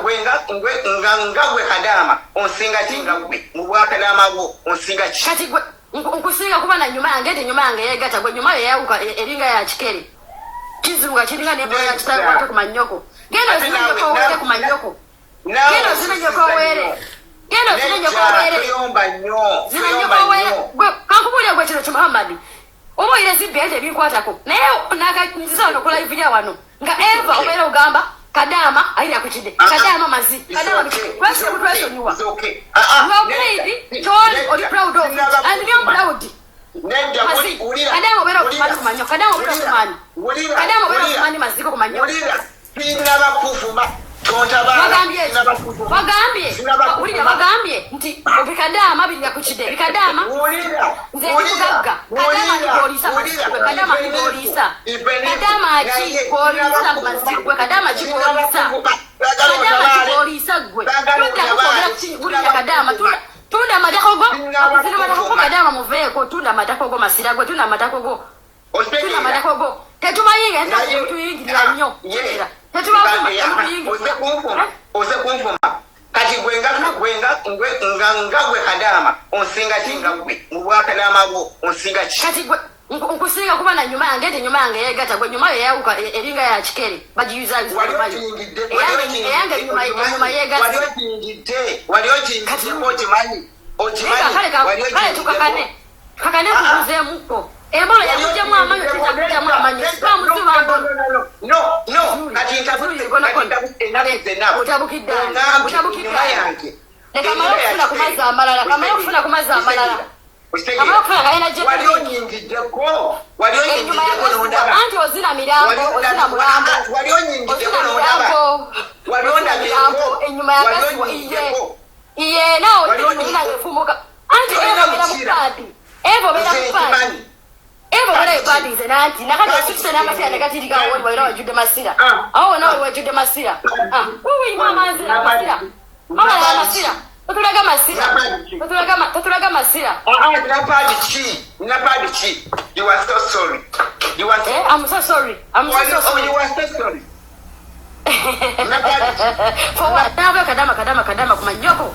Gwe nga gwe nga nga gwe kadaama, onsinga ki? Nga gwe mu bwakadaama bwo onsinga ki? Kati gwe nkusinga kuba na nyuma yange, nti nyuma yange yegatta. Gwe nyuma yo yayawuka, eringa ya kikere kizibu nga kiringa nembola ya kitakwate ku manyoko. Genda Ate ozine naawe nyoko owere ku manyoko. Naawe Genda ozine nyoko osussizza owere. nnyo. Genda ozine nyoko Nedda, owere. toyomba nnyo. Zina Toyomba nyoko owere. nnyo. Gwe kankubuulire, gwe kino kimuhammadi oba oyina zibbi ente ebinkwatako, naye nziza wano ku live ya wano nga eva obeera ogamba kadaama ayina kukidde kadaama mazi kadaama lwaki tekutwesonyiwa? It's okay. Ah, ah, You are nedda. proud, toli oli Nedda. proud of it. Sinaba And I'm kuvuma. proud. Nedda, Mazi, wulira. kadaama obeera Wulira. okumani kumanyo, kadaama obeera Wulira. okumani. Wulira. Kadaama obeera Wulira. okumani maziko kumanyo. Wulira. Sinaba kuvuma. Tontabaala. Wagambye eki? Sinaba kuvuma. Wagambye Sinaba kuvuma. wulira, wagambye nti bikadaama birira ku kide bikadaama. Wulira. Nze ndi Wulira. mugagga. Kadaama Wulira. ndi gw'oliisa Wulira. mazzi gwe. Kadaama ndi gw'oliisa. Kadaama ki gw'oliisa ku mazzi gwe? Kadaama ki gw'oliisa? Kadaama ki gw'oliisa gwe? Tudda kukwogera wulira kadaama, tunda amatako go. Akuzina amatako go kadaama, muveeko, tunda amatako go masira gwe, tunda amatako go. Tunda amatako go. Tetumayinga tetuyingirira nnyo. Tegeera. Tetubavuma, Oze kunvuma. tetuyingirira. Oze kunvuma. Kati gwe nga gwe nga gwe nga nga gwe kadaama onsinga ki? Nga gwe mu bwakadaama bwo onsinga ki? Kati gwe nkusinga kuba na nyuma yange, nti nyuma yange yegatta. Gwe nyuma yo yayawuka, eringa ya kikere bagiyuzaayuza. Wali Nyuma yo okiyingidde? Eyange enyuma Wali yegasse. okiyingidde? Wali okiyingiddeko? Okimanyi? Naye kale Okimanyi? Wali kale tukakane okiyingiddeko? kakane Ah, ah. kubuzeemukko embolo yakugyamu amanyo, tekakugyamu amanyo sibamuziba mbolo. No, kati ntabuse ennaku zennaku. Otabukidde ani? Ongambye Otabukidde enyuma ani? yange. Leka male okufuna ku mazzi amalala, kamale okufuna ku mazzi amalala. Kamale okufuna kalina gye Wali tuli. onyingiddeko? Wali Enyuma onyingiddeko n'ondaba? Anti ozina mirambo, ozina mulambo. Wali onyingiddeko Ozina n'ondaba? mirambo. Wali Ozina mirambo ondabyeko? enyuma Wali yakasiwa iye. onyingiddeko? Iye naawe Wali olina efumuka anti Tolina eva obeera mu mukira. paadi, eva obeera Nze mu paadi. nkimanyi. Eva obeera epaadi nze nanti nakati osituse n'amasira negatirika awo woli walina wajjudde masira. Ah. Awo wonna wali wajjudde masira. Ah, wuwi mama nze amasira mama amasira totulaga masira. Totulaga masira. Ah, ah, nina paadi ki? Nina paadi ki? You are so sorry. You are so Eh, I'm so sorry. I'm so, so Oh, sorry. you are so sorry. Nina paadi ki? For what? Nave kadama kadama kadama kumanyoko.